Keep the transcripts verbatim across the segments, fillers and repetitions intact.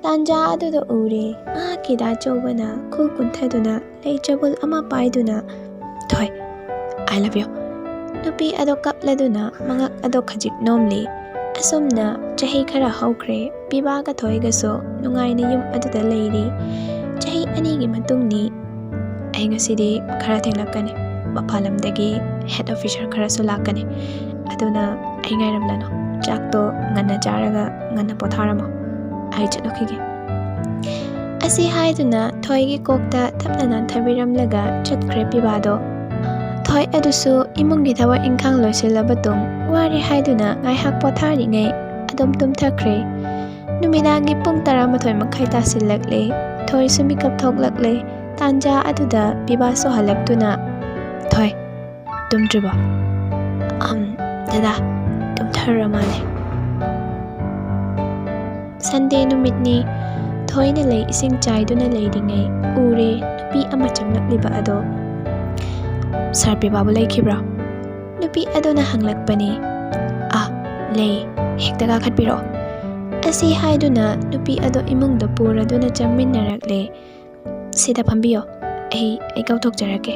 ꯇꯥꯟꯖꯥ ꯑꯗꯨꯗ ꯎꯔꯦ, ꯃꯍꯥꯛꯀꯤ ꯗꯥ ꯆꯧꯕꯅ ꯈꯨ ꯀꯨꯟꯊꯗꯨꯅ ꯂꯩ ꯆꯕꯨꯜ ꯑꯃ ꯄꯥꯏꯗꯨꯅ, "ꯊꯣꯏ, I love you." ꯅꯨꯄꯤ ꯑꯗꯣ ꯀꯞꯂꯗꯨꯅ ꯃꯉꯛ ꯑꯗꯣ ꯈꯖꯤꯛ ꯅꯣꯝꯂꯤ꯫ ꯑꯁꯨꯝꯅ ꯆꯍꯤ ꯈꯔ ꯍꯧꯈ꯭ꯔꯦ꯫ ꯄꯤꯕꯥꯒ ꯊꯣꯏꯒꯁꯨ ꯅꯨꯡꯉꯥꯏꯅ ꯌꯨꯝ ꯑꯗꯨꯗ ꯂꯩꯔꯤ꯫ ꯆꯍꯤ ꯑꯅꯤꯒꯤ ꯃꯇꯨꯡꯅꯤ꯫ ꯑꯩ ꯉꯁꯤꯗꯤ ꯈꯔ ꯊꯦꯡꯂꯛꯀꯅꯤ꯫ ꯃꯄꯥꯟ ꯂꯝꯗꯒꯤ head officer ꯈꯔꯁꯨ ꯂꯥꯛꯀꯅꯤ꯫ ꯑꯗꯨꯅ ꯑꯩ ꯉꯥꯏꯔꯝꯂꯅꯨ꯫ ꯆꯥꯛꯇꯣ ꯉꯟꯅ ꯆꯥꯔꯒ ꯉꯟꯅ ꯄꯣꯊꯥꯔꯝꯃꯣ꯫ ꯑꯩ ꯆꯠꯂꯨꯈꯤꯒꯦ꯫ ꯑꯁꯤ ꯍꯥꯏꯗꯨꯅ ꯊꯣꯏꯒꯤ ꯀꯣꯛꯇ ꯇꯞꯅ ꯅꯥꯟꯊꯕꯤꯔꯝꯂꯒ ꯆꯠꯈ꯭ꯔꯦ ꯄꯤꯕꯥꯗꯣ꯫ ꯊꯣꯏ ꯑꯗꯨꯁꯨ ꯏꯃꯨꯡꯒꯤ ꯊꯕꯛ ꯏꯪꯈꯥꯡ ꯂꯣꯏꯁꯤꯜꯂꯕ ꯇꯨꯡ ꯋꯥꯔꯦ ꯍꯥꯏꯗꯨꯅ ꯉꯥꯏꯍꯥꯛ ꯄꯣꯊꯥꯔꯤꯉꯩ ꯑꯗꯨꯝ ꯇꯨꯝꯊꯈ꯭ꯔꯦ꯫ ꯅꯨꯃꯤꯗꯥꯡꯒꯤ ꯄꯨꯡ ꯇꯔꯥꯃꯥꯊꯣꯏ ꯃꯈꯥꯏ ꯇꯥꯁꯤꯜꯂꯛꯂꯦ꯫ ꯊꯣꯏꯁꯨ ꯃꯤꯀꯞ ꯊꯣꯛꯂꯛꯂꯦ꯫ ꯇꯥꯟꯖꯥ ꯑꯗꯨꯗ ꯄꯤꯕꯥꯁꯨ ꯍꯜꯂꯛꯇꯨꯅ, "ꯊꯣꯏ, ꯇꯨꯝꯗ꯭ꯔꯤꯕꯣ?" "ꯑꯝ, ꯗꯗꯥ, ꯇꯨꯝꯊꯔꯨꯔ ꯃꯥꯜꯂꯦ꯫" Sunday ꯅꯨꯃꯤꯠꯅꯤ꯫ ꯊꯣꯏꯅ ꯂꯩ ꯏꯁꯤꯡ ꯆꯥꯏꯗꯨꯅ ꯂꯩꯔꯤꯉꯩ ꯎꯔꯦ ꯅꯨꯄꯤ ꯑꯃ ꯆꯪꯂꯛꯂꯤꯕ ꯑꯗꯣ꯫ "ꯁꯥꯔ ꯄꯤꯕꯥꯕꯨ ꯂꯩꯈꯤꯕ꯭ꯔꯣ?" ꯅꯨꯄꯤ ꯑꯗꯨꯅ ꯍꯪꯂꯛꯄꯅꯤ꯫ "ꯑꯥ, ꯂꯩ꯫ ꯍꯦꯛꯇ ꯀꯥꯈꯠꯄꯤꯔꯛꯑꯣ꯫" ꯑꯁꯤ ꯍꯥꯏꯗꯨꯅ ꯅꯨꯄꯤ ꯑꯗꯣ ꯏꯃꯨꯡꯗ ꯄꯨꯔꯗꯨꯅ ꯆꯪꯃꯤꯟꯅꯔꯛꯂꯦ꯫ "ꯁꯤꯗ ꯐꯝꯕꯤꯌꯣ꯫ ꯑꯩ, ꯑꯩ ꯀꯧꯊꯣꯛꯆꯔꯛꯀꯦ꯫"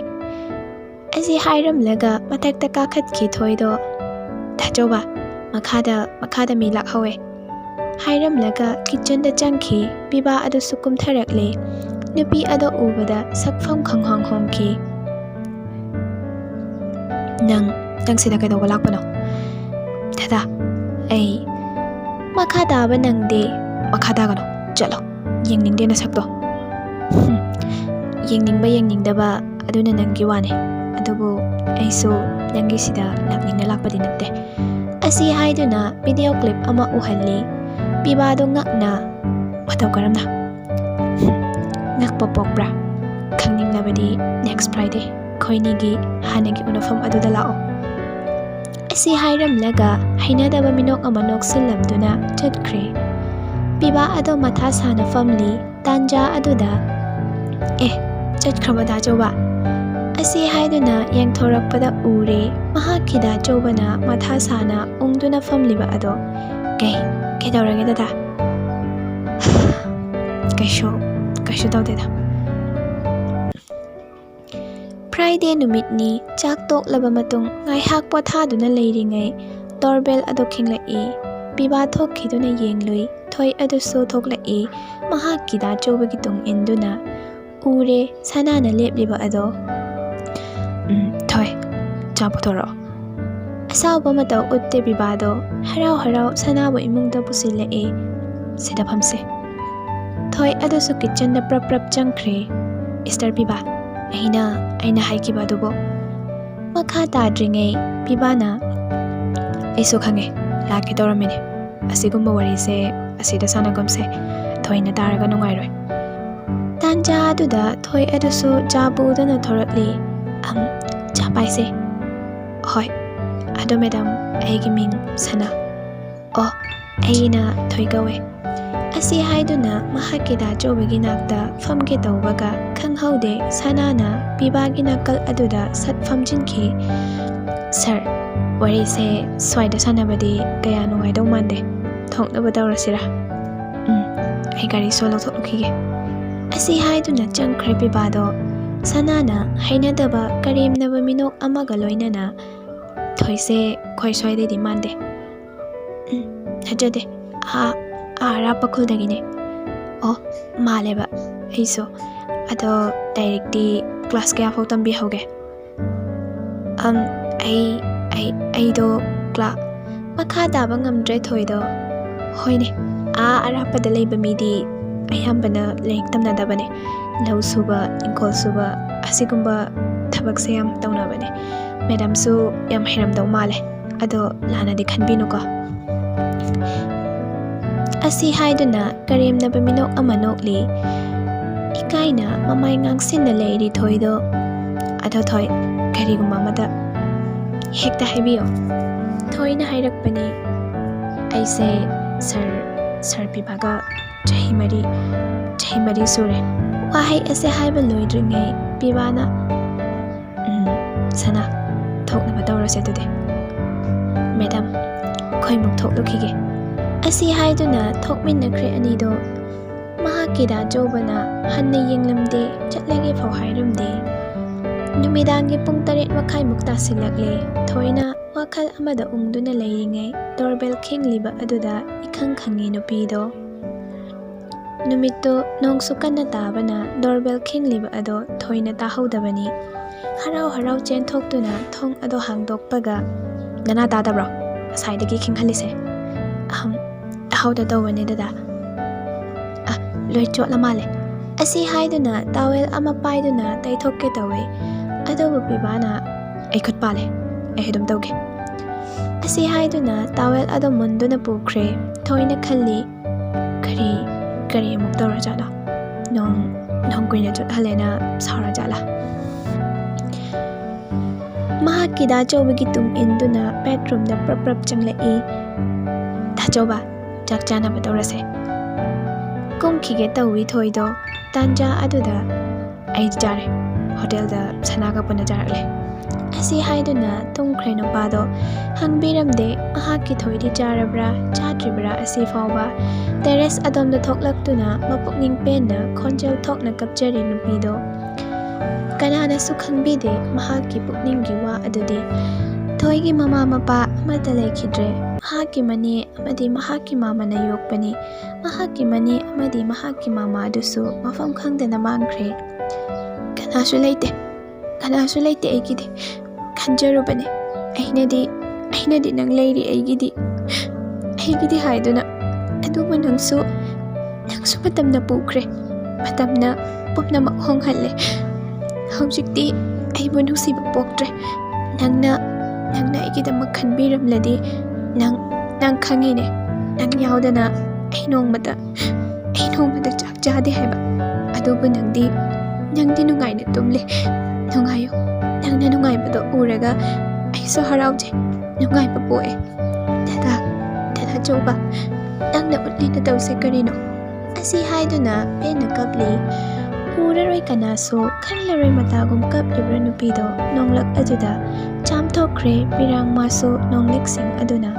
ꯑꯁꯤ ꯍꯥꯏꯔꯝꯂꯒ ꯃꯊꯛꯇ ꯀꯥꯈꯠꯈꯤ ꯊꯣꯏꯗꯣ꯫ "ꯇꯥꯆꯧꯕ, ꯃꯈꯥꯗ, ꯃꯈꯥꯗ ꯃꯤ ꯂꯥꯛꯍꯧꯋꯦ꯫" ꯍꯥꯏꯔꯝꯂꯒ kitchenꯗ ꯆꯪꯈꯤ꯫ ꯄꯤꯕꯥ ꯑꯗꯨꯁꯨ ꯀꯨꯝꯊꯔꯛꯂꯦ꯫ ꯅꯨꯄꯤ ꯑꯗꯣ ꯎꯕꯗ ꯁꯛꯐꯝ ꯈꯪꯍꯣꯡ ꯍꯣꯡꯈꯤ꯫ "ꯅꯪ, ꯅꯪ ꯁꯤꯗ ꯀꯩꯗꯧꯕ ꯂꯥꯛꯄꯅꯣ?" "ꯗꯗꯥ, ꯑꯩ꯫" "ꯃꯈꯥ ꯇꯥꯕ ꯅꯪꯗꯦ꯫" "ꯃꯈꯥ ꯇꯥꯒꯅꯣ, ꯆꯠꯂꯣ꯫ ꯌꯦꯡꯅꯤꯡꯗꯦ ꯅꯁꯛꯇꯣ꯫" "ꯍꯨꯝ, ꯌꯦꯡꯅꯤꯡꯕ ꯌꯦꯡꯅꯤꯡꯗꯕ ꯑꯗꯨꯅ ꯅꯪꯒꯤ ꯋꯥꯅꯤ꯫ ꯑꯗꯨꯕꯨ ꯑꯩꯁꯨ ꯅꯪꯒꯤꯁꯤꯗ ꯂꯥꯛꯅꯤꯡꯅ ꯂꯥꯛꯄꯗꯤ ꯅꯠꯇꯦ꯫" ꯑꯁꯤ ꯍꯥꯏꯗꯨꯅ video clip ꯑꯃ ꯎꯍꯜꯂꯤ꯫ ꯄꯤꯕꯥꯗꯣ ꯉꯛꯅ, "ꯃꯇꯧ ꯀꯔꯝꯅ?" "ꯍꯨꯝ, ꯉꯛꯄ ꯄꯣꯛꯄ꯭ꯔꯥ? ꯈꯪꯅꯤꯡꯂꯕꯗꯤ next Friday ꯑꯩꯈꯣꯏꯅꯤꯒꯤ ꯍꯥꯟꯅꯒꯤ ꯎꯅꯐꯝ ꯑꯗꯨꯗ ꯂꯥꯛꯑꯣ꯫" ꯑꯁꯤ ꯍꯥꯏꯔꯝꯂꯒ ꯍꯩꯅꯗꯕ ꯃꯤꯅꯣꯛ ꯑꯃ ꯅꯣꯛꯁꯤꯜꯂꯝꯗꯨꯅ ꯆꯠꯈ꯭ꯔꯦ꯫ ꯄꯤꯕꯥ ꯑꯗꯣ ꯃꯊꯥ ꯁꯥꯅ ꯐꯝꯂꯤ꯫ ꯇꯥꯟꯖꯥ ꯑꯗꯨꯗ, "ꯑꯦ, ꯆꯠꯈ꯭ꯔꯕ ꯗꯥꯆꯧꯕ?" ꯑꯁꯤ ꯍꯥꯏꯗꯨꯅ ꯌꯦꯡꯊꯣꯔꯛꯄꯗ ꯎꯔꯦ ꯃꯍꯥꯛꯀꯤ ꯗꯥꯆꯧꯕꯅ ꯃꯊꯥ ꯁꯥꯅ ꯎꯪꯗꯨꯅ ꯐꯝꯂꯤꯕ ꯑꯗꯣ꯫ "ꯀꯩ, ꯀꯩꯗꯧꯔꯒꯦ ꯗꯗꯥ?" ꯑꯩꯁꯨ ꯀꯩꯁꯨ ꯇꯧꯗꯦꯗ꯫ Friday ꯅꯨꯃꯤꯠꯅꯤ꯫ ꯆꯥꯛ ꯇꯣꯛꯂꯕ ꯃꯇꯨꯡ ꯉꯥꯏꯍꯥꯛ ꯄꯣꯊꯥꯗꯨꯅ ꯂꯩꯔꯤꯉꯩ doorbell ꯑꯗꯨ ꯈꯤꯡꯂꯛꯏ꯫ ꯄꯤꯕꯥ ꯊꯣꯛꯈꯤꯗꯨꯅ ꯌꯦꯡꯂꯨꯏ꯫ ꯊꯣꯏ ꯑꯗꯨꯁꯨ ꯊꯣꯛꯂꯛꯏ꯫ ꯃꯍꯥꯛꯀꯤ ꯗꯥ ꯆꯧꯕꯒꯤ ꯇꯨꯡ ꯏꯟꯗꯨꯅ꯫ ꯎꯔꯦ, ꯁꯅꯥꯅ ꯂꯦꯞꯂꯤꯕ ꯑꯗꯣ꯫ "ꯎꯝ, ꯊꯣꯏ, ꯆꯥ ꯄꯨꯊꯣꯔꯛꯑꯣ꯫" ꯑꯁꯥꯎꯕ ꯃꯇꯧ ꯎꯠꯇꯦ ꯄꯤꯕꯥꯗꯣ꯫ ꯍꯔꯥꯎ ꯍꯔꯥꯎ ꯁꯅꯥꯕꯨ ꯏꯃꯨꯡꯗ ꯄꯨꯁꯤꯜꯂꯛꯏ꯫ "ꯁꯤꯗ ꯐꯝꯁꯦ꯫" ꯊꯣꯏ ꯑꯗꯨꯁꯨ kitchenꯗ ꯄ꯭ꯔꯞ ꯄ꯭ꯔꯞ ꯆꯪꯈ꯭ꯔꯦ꯫ "Sister ꯄꯤꯕꯥ, ꯑꯩꯅ, ꯑꯩꯅ ꯍꯥꯏꯈꯤꯕ ꯑꯗꯨꯕꯨ?" ꯃꯈꯥ ꯇꯥꯗ꯭ꯔꯤꯉꯩ ꯄꯤꯕꯥꯅ, "ꯑꯩꯁꯨ ꯈꯪꯉꯦ, ꯂꯥꯛꯀꯦ ꯇꯧꯔꯝꯃꯤꯅꯦ꯫ ꯑꯁꯤꯒꯨꯝꯕ ꯋꯥꯔꯤꯁꯦ ꯑꯁꯤꯗ ꯁꯥꯟꯅꯒꯨꯝꯁꯦ, ꯊꯣꯏꯅ ꯇꯥꯔꯒ ꯅꯨꯡꯉꯥꯏꯔꯣꯏ꯫" ꯇꯥꯟꯖꯥ ꯑꯗꯨꯗ ꯊꯣꯏ ꯑꯗꯨꯁꯨ ꯆꯥ ꯄꯨꯗꯨꯅ ꯊꯣꯔꯛꯂꯤ꯫ "ꯑꯝ, ꯆꯥ ꯄꯥꯏꯁꯦ꯫" "ꯍꯣꯏ, ꯑꯗꯣ madam, ꯑꯩꯒꯤ ꯃꯤꯡ ꯁꯅꯥ꯫" "ꯑꯣ, ꯑꯩꯅ ꯊꯣꯏ ꯀꯧꯋꯦ꯫" ꯑꯁꯤ ꯍꯥꯏꯗꯨꯅ ꯃꯍꯥꯛꯀꯤ ꯗꯥ ꯆꯧꯕꯒꯤ ꯅꯥꯛꯇ ꯐꯝꯒꯦ ꯇꯧꯕꯒ ꯈꯪꯍꯧꯗꯦ ꯁꯅꯥꯅ ꯄꯤꯕꯥꯒꯤ ꯅꯥꯀꯜ ꯑꯗꯨꯗ ꯁꯠ ꯐꯝꯖꯤꯟꯈꯤ꯫ "Sir, ꯋꯥꯔꯤꯁꯦ ꯁ꯭ꯋꯥꯏꯗ ꯁꯥꯟꯅꯕꯗꯤ ꯀꯌꯥ ꯅꯨꯡꯉꯥꯏꯗꯧ ꯃꯥꯟꯗꯦ꯫ ꯊꯣꯛꯅꯕ ꯇꯧꯔꯁꯤꯔꯥ?" "ꯎꯝ, ꯑꯩ ꯒꯥꯔꯤꯁꯨ ꯂꯧꯊꯣꯛꯂꯨꯈꯤꯒꯦ꯫" ꯑꯁꯤ ꯍꯥꯏꯗꯨꯅ ꯆꯪꯈ꯭ꯔꯦ ꯄꯤꯕꯥꯗꯣ꯫ ꯁꯅꯥꯅ ꯍꯩꯅꯗꯕ ꯀꯔꯦꯝꯅꯕ ꯃꯤꯅꯣꯛ ꯑꯃꯒ ꯂꯣꯏꯅꯅ, "ꯊꯣꯏꯁꯦ ꯑꯩꯈꯣꯏ ꯁ꯭ꯋꯥꯏꯗꯩꯗꯤ ꯃꯥꯟꯗꯦ꯫" "ꯎꯝ, ꯅꯠꯆꯗꯦ, ꯑꯥ, ꯑꯥ ꯑꯔꯥꯞꯄ ꯈꯨꯜꯗꯒꯤꯅꯦ꯫" "ꯑꯣ, ꯃꯥꯜꯂꯦꯕ ꯑꯩꯁꯨ꯫ ꯑꯗꯣ ꯂꯥꯏꯔꯤꯛꯇꯤ class ꯀꯌꯥ ꯐꯥꯎ ꯇꯝꯕꯤꯍꯧꯒꯦ?" "ꯑꯝ, ꯑꯩ, ꯑꯩ, ꯑꯩꯗꯣ ꯀ꯭ꯂꯥ-," ꯃꯈꯥ ꯇꯥꯕ ꯉꯝꯗ꯭ꯔꯦ ꯊꯣꯏꯗꯣ꯫ "ꯍꯣꯏꯅꯦ, ꯑꯥ ꯑꯔꯥꯞꯄꯗ ꯂꯩꯕ ꯃꯤꯗꯤ ꯑꯌꯥꯝꯕꯅ ꯂꯥꯏꯔꯤꯛ ꯇꯝꯅꯗꯕꯅꯦ꯫ ꯂꯧ ꯁꯨꯕ, ꯏꯪꯈꯣꯜ ꯁꯨꯕ, ꯑꯁꯤꯒꯨꯝꯕ ꯊꯕꯛꯁꯦ ꯌꯥꯝ ꯇꯧꯅꯕꯅꯦ꯫ Madamꯁꯨ ꯌꯥꯝ ꯍꯩꯔꯝꯗꯧ ꯃꯥꯜꯂꯦ꯫ ꯑꯗꯣ ꯂꯥꯟꯅꯗꯤ ꯈꯟꯕꯤꯅꯨꯀꯣ꯫" ꯑꯁꯤ ꯍꯥꯏꯗꯨꯅ ꯀꯔꯦꯝꯅꯕ ꯃꯤꯅꯣꯛ ꯑꯃ ꯅꯣꯛꯂꯤ꯫ ꯏꯀꯥꯏꯅ ꯃꯃꯥꯏ ꯉꯥꯡꯁꯤꯟꯅ ꯂꯩꯔꯤ ꯊꯣꯏꯗꯣ꯫ "ꯑꯗꯣ ꯊꯣꯏ, ꯀꯔꯤꯒꯨꯝꯕ ꯑꯃꯗ ꯍꯦꯛꯇ ꯍꯥꯏꯕꯤꯌꯣ꯫" ꯊꯣꯏꯅ ꯍꯥꯏꯔꯛꯄꯅꯤ, "ꯑꯩꯁꯦ sir, sir ꯄꯤꯕꯥꯒ ꯆꯍꯤ ꯃꯔꯤ, ꯆꯍꯤ ꯃꯔꯤ ꯁꯨꯔꯦ꯫" ꯋꯥꯍꯩ ꯑꯁꯤ ꯍꯥꯏꯕ ꯂꯣꯏꯗ꯭ꯔꯤꯉꯩ ꯄꯤꯕꯥꯅ, "ꯎꯝ, ꯁꯅꯥ, ꯊꯣꯛꯅꯕ ꯇꯧꯔꯁꯦ ꯑꯗꯨꯗꯤ꯫ Madam, ꯑꯩꯈꯣꯏꯃꯨꯛ ꯊꯣꯛꯂꯨꯈꯤꯒꯦ꯫" ꯑꯁꯤ ꯍꯥꯏꯗꯨꯅ ꯊꯣꯛꯃꯤꯟꯅꯈ꯭ꯔꯦ ꯑꯅꯤꯗꯣ꯫ ꯃꯍꯥꯛꯀꯤ ꯗꯥ ꯆꯧꯕꯅ ꯍꯟꯅ ꯌꯦꯡꯂꯝꯗꯦ, ꯆꯠꯂꯒꯦ ꯐꯥꯎ ꯍꯥꯏꯔꯝꯗꯦ꯫ ꯅꯨꯃꯤꯗꯥꯡꯒꯤ ꯄꯨꯡ ꯇꯔꯦꯠ ꯃꯈꯥꯏꯃꯨꯛ ꯇꯥꯁꯤꯜꯂꯛꯂꯦ꯫ ꯊꯣꯏꯅ ꯋꯥꯈꯜ ꯑꯃꯗ ꯎꯪꯗꯨꯅ ꯂꯩꯔꯤꯉꯩ doorbell ꯈꯤꯡꯂꯤꯕ ꯑꯗꯨꯗ ꯏꯈꯪ ꯈꯪꯉꯤ ꯅꯨꯄꯤꯗꯣ꯫ ꯅꯨꯃꯤꯠꯇꯨ ꯅꯣꯡꯁꯨ ꯀꯟꯅ ꯇꯥꯕꯅ doorbell ꯈꯤꯡꯂꯤꯕ ꯑꯗꯣ ꯊꯣꯏꯅ ꯇꯥꯍꯧꯗꯕꯅꯤ꯫ ꯍꯔꯥꯎ ꯍꯔꯥꯎ ꯆꯦꯟꯊꯣꯛꯇꯨꯅ ꯊꯣꯡ ꯑꯗꯣ ꯍꯥꯡꯗꯣꯛꯄꯒ, "ꯅꯅꯥ ꯇꯥꯗꯕ꯭ꯔꯣ? ꯉꯁꯥꯏꯗꯒꯤ ꯈꯤꯡꯍꯜꯂꯤꯁꯦ?" "ꯑꯍꯝ, ꯇꯥꯍꯧꯗ ꯇꯧꯕꯅꯦ ꯗꯗꯥ꯫ ꯑ, ꯂꯣꯏ ꯆꯣꯠꯂ ꯃꯥꯜꯂꯦ"꯫ ꯑꯁꯤ ꯍꯥꯏꯗꯨꯅ towel ꯑꯃ ꯄꯥꯏꯗꯨꯅ ꯇꯩꯊꯣꯛꯀꯦ ꯇꯧꯏ꯫ ꯑꯗꯨꯕꯨ ꯄꯤꯕꯥꯅ, "ꯑꯩ ꯈꯨꯠ ꯄꯥꯜꯂꯦ, ꯑꯩ ꯑꯗꯨꯝ ꯇꯧꯒꯦ"꯫ ꯑꯁꯤ ꯍꯥꯏꯗꯨꯅ towel ꯑꯗꯨ ꯃꯨꯟꯗꯨꯅ ꯄꯨꯈ꯭ꯔꯦ꯫ ꯊꯣꯏꯅ ꯈꯜꯂꯤ, "ꯀꯔꯤ, ꯀꯔꯤ ꯑꯃꯨꯛ ꯇꯧꯔꯖꯥꯠꯅꯣ? ꯅꯣꯡ, ꯅꯣꯡ ꯀꯨꯏꯅ ꯆꯣꯠꯍꯜꯂꯦꯅ ꯁꯥꯎꯔꯖꯥꯠꯂꯥ?" ꯃꯍꯥꯛꯀꯤ ꯗꯥ ꯆꯧꯕꯒꯤ ꯇꯨꯡ ꯏꯟꯗꯨꯅ bedroomꯗ ꯄ꯭ꯔꯞ ꯄ꯭ꯔꯞ ꯆꯪꯂꯛꯏ꯫ "ꯗꯥ ꯆꯧꯕ, ꯆꯥꯛ ꯆꯥꯅꯕ ꯇꯧꯔꯁꯦ꯫ ꯀꯨꯝꯈꯤꯒꯦ ꯇꯧꯏ ꯊꯣꯏꯗꯣ꯫ ꯇꯥꯟꯖꯥ ꯑꯗꯨꯗ, "ꯑꯩ ꯆꯥꯔꯦ꯫ ꯍꯣꯇꯦꯜꯗ ꯁꯅꯥꯒ ꯄꯨꯟꯅ ꯆꯥꯔꯛꯂꯦ"꯫ ꯑꯁꯤ ꯍꯥꯏꯗꯨꯅ ꯇꯨꯝꯈ꯭ꯔꯦ ꯅꯨꯄꯥꯗꯣ꯫ ꯍꯪꯕꯤꯔꯝꯗꯦ꯫ ꯃꯍꯥꯛꯀꯤ ꯊꯣꯏꯗꯤ ꯆꯥꯔꯕ꯭ꯔꯥ, ꯆꯥꯗ꯭ꯔꯤꯕ꯭ꯔꯥ ꯑꯁꯤ ꯐꯥꯎꯕ꯫ Terrace ꯑꯗꯣꯝꯗ ꯊꯣꯛꯂꯛꯇꯨꯅ ꯃꯄꯨꯛꯅꯤꯡ ꯄꯦꯟꯅ ꯈꯣꯟꯖꯦꯜ ꯊꯣꯛꯅ ꯀꯞꯆꯔꯤ ꯅꯨꯄꯤꯗꯣ꯫ ꯀꯅꯥꯅꯁꯨ ꯈꯪꯕꯤꯗꯦ ꯃꯍꯥꯛꯀꯤ ꯄꯨꯛꯅꯤꯡꯒꯤ ꯋꯥ ꯑꯗꯨꯗꯤ꯫ ꯊꯣꯏꯒꯤ ꯃꯃꯥ ꯃꯄꯥ ꯑꯃꯠꯇ ꯂꯩꯈꯤꯗ꯭ꯔꯦ꯫ ꯃꯍꯥꯛꯀꯤ ꯃꯅꯦ ꯑꯃꯗꯤ ꯃꯍꯥꯛꯀꯤ ꯃꯥꯃꯅ ꯌꯣꯛꯄꯅꯤ꯫ ꯃꯍꯥꯛꯀꯤ ꯃꯅꯦ ꯑꯃꯗꯤ ꯃꯍꯥꯛꯀꯤ ꯃꯥꯃ ꯑꯗꯨꯁꯨ ꯃꯐꯝ ꯈꯪꯗꯅ ꯃꯥꯡꯈ꯭ꯔꯦ꯫ "ꯀꯅꯥꯁꯨ ꯂꯩꯇꯦ, ꯀꯅꯥꯁꯨ ꯂꯩꯇꯦ ꯑꯩꯒꯤꯗꯤ꯫ ꯈꯟꯖꯔꯨꯕꯅꯦ, ꯑꯩꯅꯗꯤ, ꯑꯩꯅꯗꯤ ꯅꯪ ꯂꯩꯔꯤ ꯑꯩꯒꯤꯗꯤ, ꯑꯩꯒꯤꯗꯤ ꯍꯥꯏꯗꯨꯅ꯫ ꯑꯗꯨꯕꯨ ꯅꯪꯁꯨ, ꯅꯪꯁꯨ ꯃꯇꯝꯅ ꯄꯨꯈ꯭ꯔꯦ꯫ ꯃꯇꯝꯅ ꯄꯨꯝꯅꯃꯛ ꯍꯣꯡꯍꯜꯂꯦ꯫ ꯍꯧꯖꯤꯛꯇꯤ ꯑꯩꯕꯨ ꯅꯨꯡꯁꯤꯕ ꯄꯣꯛꯇ꯭ꯔꯦ꯫ ꯅꯪꯅ, ꯅꯪꯅ ꯑꯩꯒꯤꯗꯃꯛ ꯈꯟꯕꯤꯔꯝꯂꯗꯤ, ꯅꯪ, ꯅꯪ ꯈꯪꯉꯤꯅꯦ, ꯅꯪ ꯌꯥꯎꯗꯅ ꯑꯩ ꯅꯣꯡꯃꯇ, ꯑꯩ ꯅꯣꯡꯃꯇ ꯆꯥꯛ ꯆꯥꯗꯦ ꯍꯥꯏꯕ꯫ ꯑꯗꯨꯕꯨ ꯅꯪꯗꯤ, ꯅꯪꯗꯤ ꯅꯨꯡꯉꯥꯏꯅ ꯇꯨꯝꯂꯦ꯫ ꯅꯨꯡꯉꯥꯏꯌꯨ꯫ ꯅꯪꯅ ꯅꯨꯡꯉꯥꯏꯕꯗꯣ ꯎꯔꯒ ꯑꯩꯁꯨ ꯍꯔꯥꯎꯖꯩ, ꯅꯨꯡꯉꯥꯏꯕ ꯄꯣꯛꯑꯦ"꯫ "ꯗꯗꯥ, ꯗꯗꯥ ꯆꯧꯕ, ꯅꯪꯅ ꯎꯠꯂꯤ ꯅꯇꯧꯁꯦ ꯀꯔꯤꯅꯣ?" ꯑꯁꯤ ꯍꯥꯏꯗꯨꯅ ꯄꯦꯟꯅ ꯀꯞꯂꯤ꯫ ꯎꯔꯔꯣꯏ ꯀꯅꯥꯁꯨ, ꯈꯜꯂꯔꯣꯏ ꯃꯇꯥꯒꯨꯝ ꯀꯞꯂꯤꯕ꯭ꯔꯥ ꯅꯨꯄꯤꯗꯣ ꯅꯣꯡꯂꯛ ꯑꯗꯨꯗ꯫ ꯆꯥꯝꯊꯣꯛꯈ꯭ꯔꯦ ꯄꯤꯔꯥꯡ ꯃꯥꯁꯨ ꯅꯣꯡꯂꯤꯛꯁꯤꯡ ꯑꯗꯨꯅ꯫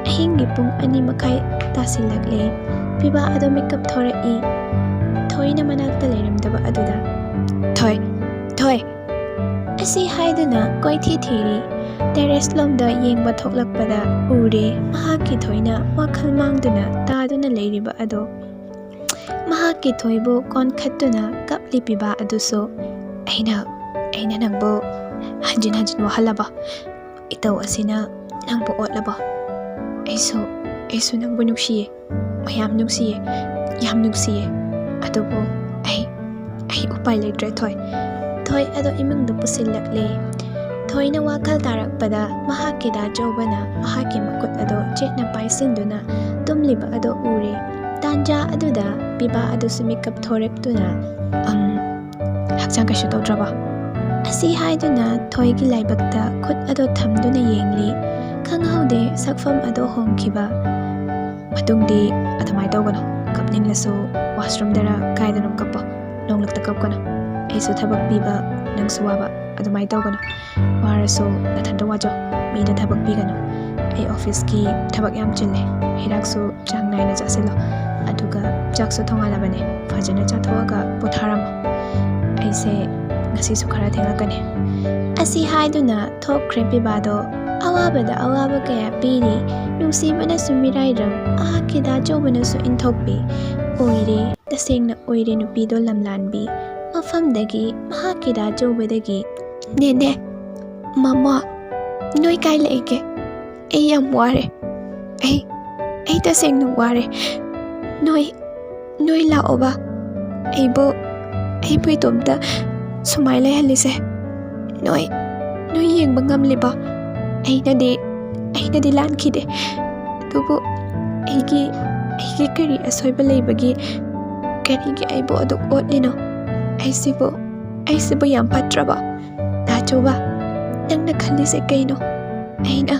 ꯑꯍꯤꯡꯒꯤ ꯄꯨꯡ ꯑꯅꯤ ꯃꯈꯥꯏ ꯇꯥꯁꯤꯜꯂꯛꯂꯦ꯫ ꯄꯤꯕꯥ ꯑꯗꯨ ꯃꯤꯀꯞ ꯊꯣꯔꯛꯏ꯫ ꯊꯣꯏꯅ ꯃꯅꯥꯛꯇ ꯂꯩꯔꯝꯗꯕ ꯑꯗꯨꯗ, "ꯊꯣꯏ, ꯊꯣꯏ!" ꯑꯁꯤ ꯍꯥꯏꯗꯨꯅ ꯀꯣꯏꯊꯤ ꯊꯤꯔꯤ꯫ ꯇꯦꯔꯦꯁ ꯂꯣꯝꯗ ꯌꯦꯡꯕ ꯊꯣꯛꯂꯛꯄꯗ ꯎꯔꯦ ꯃꯍꯥꯛꯀꯤ ꯊꯣꯏꯅ ꯋꯥꯈꯜ ꯃꯥꯡꯗꯨꯅ ꯇꯥꯗꯨꯅ ꯂꯩꯔꯤꯕ ꯑꯗꯨ꯫ ꯃꯍꯥꯛꯀꯤ ꯊꯣꯏꯕꯨ ꯀꯣꯟꯈꯠꯇꯨꯅ ꯀꯞꯂꯤ ꯄꯤꯕꯥ ꯑꯗꯨꯁꯨ꯫ "ꯑꯩꯅ, ꯑꯩꯅ ꯅꯪꯕꯨ ꯍꯟꯖꯤꯟ ꯍꯟꯖꯤꯟ ꯋꯥꯍꯜꯂꯕ? ꯏꯇꯧ ꯑꯁꯤꯅ ꯅꯪꯕꯨ ꯑꯣꯠꯂꯕ? ꯑꯩꯁꯨ, ꯑꯩꯁꯨ ꯅꯪꯕꯨ ꯅꯨꯡꯁꯤꯌꯦ, ꯃꯌꯥꯝ ꯅꯨꯡꯁꯤꯌꯦ, ꯌꯥꯝ ꯅꯨꯡꯁꯤꯌꯦ꯫ ꯑꯗꯨꯕꯨ ꯑꯩ, ꯑꯩ ꯎꯄꯥꯏ ꯂꯩꯇ꯭ꯔꯦ, ꯊꯣꯏ꯫" ꯊꯣꯏ ꯑꯗꯣ ꯏꯃꯨꯡꯗ ꯄꯨꯁꯤꯜꯂꯛꯂꯦ꯫ ꯊꯣꯏꯅ ꯋꯥꯈꯜ ꯇꯥꯔꯛꯄꯗ ꯃꯍꯥꯛꯀꯤ ꯗꯥ ꯆꯧꯕꯅ ꯃꯍꯥꯛꯀꯤ ꯃꯈꯨꯠ ꯑꯗꯣ ꯆꯦꯠꯅ ꯄꯥꯏꯁꯤꯟꯗꯨꯅ ꯇꯨꯝꯂꯤꯕ ꯑꯗꯣ ꯎꯔꯦ꯫ ꯇꯥꯟꯖꯥ ꯑꯗꯨꯗ ꯄꯤꯕꯥ ꯑꯗꯨꯁꯨ ꯃꯤꯀꯞ ꯊꯣꯔꯛꯇꯨꯅ, "ꯑꯝ, ꯍꯛꯆꯥꯡ ꯀꯩꯁꯨ ꯇꯧꯗ꯭ꯔꯕ?" ꯑꯁꯤ ꯍꯥꯏꯗꯨꯅ ꯊꯣꯏꯒꯤ ꯂꯥꯏꯕꯛꯇ ꯈꯨꯠ ꯑꯗꯣ ꯊꯝꯗꯨꯅ ꯌꯦꯡꯂꯤ꯫ ꯈꯪꯍꯧꯗꯦ ꯁꯛꯐꯝ ꯑꯗꯣ ꯍꯣꯡꯈꯤꯕ꯫ "ꯃꯇꯨꯡꯗꯤ ꯑꯗꯨꯃꯥꯏꯅ ꯇꯧꯒꯅꯨ꯫ ꯀꯞꯅꯤꯡꯂꯁꯨ ꯋꯥꯁꯔꯨꯝꯗꯔ ꯀꯥꯏꯗꯅꯣ ꯀꯞꯄꯣ꯫ ꯅꯣꯡꯂꯛꯇ ꯀꯞꯀꯅꯨ꯫ ꯑꯩꯁꯨ ꯊꯕꯛ ꯄꯤꯕ, ꯅꯪꯁꯨ ꯋꯥꯕ꯫ ꯑꯗꯨꯃꯥꯏꯅ ꯇꯧꯒꯅꯨ꯫ ꯋꯥꯔꯁꯨ ꯅꯊꯟꯗ ꯋꯥꯖꯧ꯫ ꯃꯤꯗ ꯊꯕꯛ ꯄꯤꯒꯅꯨ꯫ ꯑꯩ ꯑꯣꯐꯤꯁꯀꯤ ꯊꯕꯛ ꯌꯥꯝ ꯆꯤꯜꯂꯦ꯫ ꯍꯤꯗꯥꯛꯁꯨ ꯆꯥꯡ ꯅꯥꯏꯅ ꯆꯥꯁꯤꯜꯂꯣ꯫ ꯑꯗꯨꯒ ꯆꯥꯛꯁꯨ ꯊꯣꯡꯉꯥꯜꯂꯕꯅꯦ꯫ ꯐꯖꯅ ꯆꯥꯊꯣꯛꯑꯒ ꯄꯣꯊꯥꯔꯝꯃꯣ꯫ ꯑꯩꯁꯦ ꯉꯁꯤꯁꯨ ꯈꯔ ꯊꯦꯡꯂꯛꯀꯅꯤ꯫" ꯑꯁꯤ ꯍꯥꯏꯗꯨꯅ ꯊꯣꯛꯈ꯭ꯔꯦ ꯄꯤꯕꯥꯗꯣ꯫ ꯑꯋꯥꯕꯗ ꯑꯋꯥꯕ ꯀꯌꯥ ꯄꯤꯔꯤ꯫ ꯅꯨꯡꯁꯤꯕꯅꯁꯨ ꯃꯤꯔꯥꯏꯔꯝ, ꯃꯍꯥꯛꯀꯤ ꯗꯥ ꯆꯧꯕꯅꯁꯨ ꯏꯟꯊꯣꯛꯄꯤ꯫ ꯑꯣꯏꯔꯦ, ꯇꯁꯦꯡꯅ ꯑꯣꯏꯔꯦ ꯅꯨꯄꯤꯗꯣ ꯂꯝꯂꯥꯟꯕꯤ꯫ ꯃꯐꯝꯗꯒꯤ, ꯃꯍꯥꯛꯀꯤ ꯗꯥ ꯆꯧꯕꯗꯒꯤ, "ꯅꯦꯅꯦ, ꯃꯃꯥ, ꯅꯣꯏ ꯀꯥꯏ ꯂꯩꯒꯦ? ꯑꯩ ꯌꯥꯝ ꯋꯥꯔꯦ꯫ ꯑꯩ, ꯑꯩ ꯇꯁꯦꯡꯅ ꯋꯥꯔꯦ꯫ ꯅꯣꯏ, ꯅꯣꯏ ꯂꯥꯛꯑꯣꯕ꯫ ꯑꯩꯕꯨ, ꯑꯩꯕꯨ ꯏꯇꯣꯝꯇ ꯁꯨꯃꯥꯏ ꯂꯩꯍꯜꯂꯤꯁꯦ ꯅꯣꯏ, ꯅꯣꯏ ꯌꯦꯡꯕ ꯉꯝꯂꯤꯕ? ꯑꯩꯅꯗꯤ, ꯑꯩꯅꯗꯤ ꯂꯥꯟꯈꯤꯗꯦ꯫ ꯑꯗꯨꯕꯨ ꯑꯩꯒꯤ, ꯑꯩꯒꯤ ꯀꯔꯤ ꯑꯁꯣꯏꯕ ꯂꯩꯕꯒꯤ? ꯀꯔꯤꯒꯤ ꯑꯩꯕꯨ ꯑꯗꯨꯛ ꯑꯣꯠꯂꯤꯅꯣ? ꯑꯩꯁꯤꯕꯨ, ꯑꯩꯁꯤꯕꯨ ꯌꯥꯝ ꯐꯠꯇ꯭ꯔꯕ? ꯗꯥ ꯆꯧꯕ, ꯅꯪꯅ ꯈꯜꯂꯤꯁꯦ ꯀꯩꯅꯣ? ꯑꯩꯅ,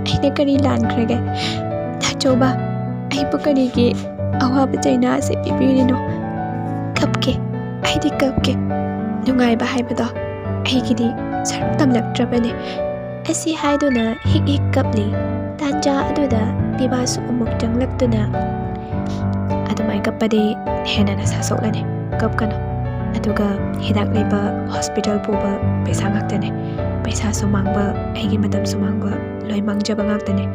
ꯑꯩꯅ ꯀꯔꯤ ꯂꯥꯟꯈ꯭ꯔꯒꯦ? ꯗꯥ ꯆꯧꯕ, ꯑꯩꯕꯨ ꯀꯔꯤꯒꯤ ꯑꯋꯥꯕ ꯆꯩꯅꯥ ꯑꯁꯤ ꯄꯤꯕꯤꯔꯤꯅꯣ? ꯀꯞꯀꯦ, ꯑꯩꯗꯤ ꯀꯞꯀꯦ꯫ ꯅꯨꯡꯉꯥꯏꯕ ꯍꯥꯏꯕꯗꯣ ꯑꯩꯒꯤꯗꯤ ꯁꯔꯨꯛ ꯇꯝꯂꯛꯇ꯭ꯔꯕꯅꯦ꯫" ꯑꯁꯤ ꯍꯥꯏꯗꯨꯅ ꯍꯤꯛ ꯍꯤꯛ ꯀꯞꯂꯤ꯫ ꯇꯥꯟꯖꯥ ꯑꯗꯨꯗ ꯄꯤꯕꯥꯁꯨ ꯑꯃꯨꯛ ꯆꯪꯂꯛꯇꯨꯅ, ꯑꯗꯨꯃꯥꯏꯅ ꯀꯞꯄꯗꯤ ꯍꯦꯟꯅ ꯅꯁꯥ ꯁꯣꯛꯂꯅꯤ꯫ ꯀꯞꯀꯅꯨ꯫ ꯑꯗꯨꯒ ꯍꯤꯗꯥꯛ ꯂꯩꯕ, ꯍꯣꯁꯄꯤꯇꯥꯜ ꯄꯨꯕ ꯄꯩꯁꯥ ꯉꯥꯛꯇꯅꯦ꯫ ꯄꯩꯁꯥꯁꯨ ꯃꯥꯡꯕ, ꯑꯩꯒꯤ ꯃꯇꯝꯁꯨ ꯃꯥꯡꯕ, ꯂꯣꯏ ꯃꯥꯡꯖꯕ ꯉꯥꯛꯇꯅꯦ꯫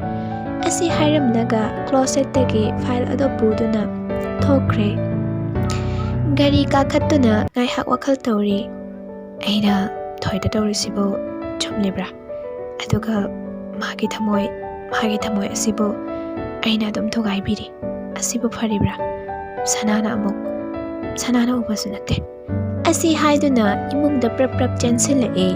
ꯑꯁꯤ ꯍꯥꯏꯔꯝꯂꯒ ꯀ꯭ꯂꯣꯁꯦꯠꯇꯒꯤ ꯐꯥꯏꯜ ꯑꯗꯨ ꯄꯨꯗꯨꯅ ꯊꯣꯛꯈ꯭ꯔꯦ꯫ ꯒꯥꯔꯤ ꯀꯥꯈꯠꯇꯨꯅ ꯉꯥꯏꯍꯥꯛ ꯋꯥꯈꯜ ꯇꯧꯔꯤ꯫ ꯑꯩꯅ ꯊꯣꯏꯗ ꯇꯧꯔꯤꯁꯤꯕꯨ ꯆꯨꯝꯂꯤꯕ꯭ꯔꯥ? ꯑꯗꯨꯒ ꯃꯥꯒꯤ ꯊꯃꯣꯏ, ꯃꯥꯒꯤ ꯊꯃꯣꯏ ꯑꯁꯤꯕꯨ ꯑꯩꯅ ꯑꯗꯨꯝ ꯊꯨꯒꯥꯏꯕꯤꯔꯤ꯫ ꯑꯁꯤꯕꯨ ꯐꯔꯤꯕ꯭ꯔꯥ? ꯁꯅꯥꯅ ꯑꯃꯨꯛ, ꯁꯅꯥꯅ ꯎꯕꯁꯨ ꯅꯠꯇꯦ꯫ ꯑꯁꯤ ꯍꯥꯏꯗꯨꯅ ꯏꯃꯨꯡꯗ ꯄ꯭ꯔꯞ ꯄ꯭ꯔꯞ ꯆꯦꯟꯁꯤꯜꯂꯛꯏ꯫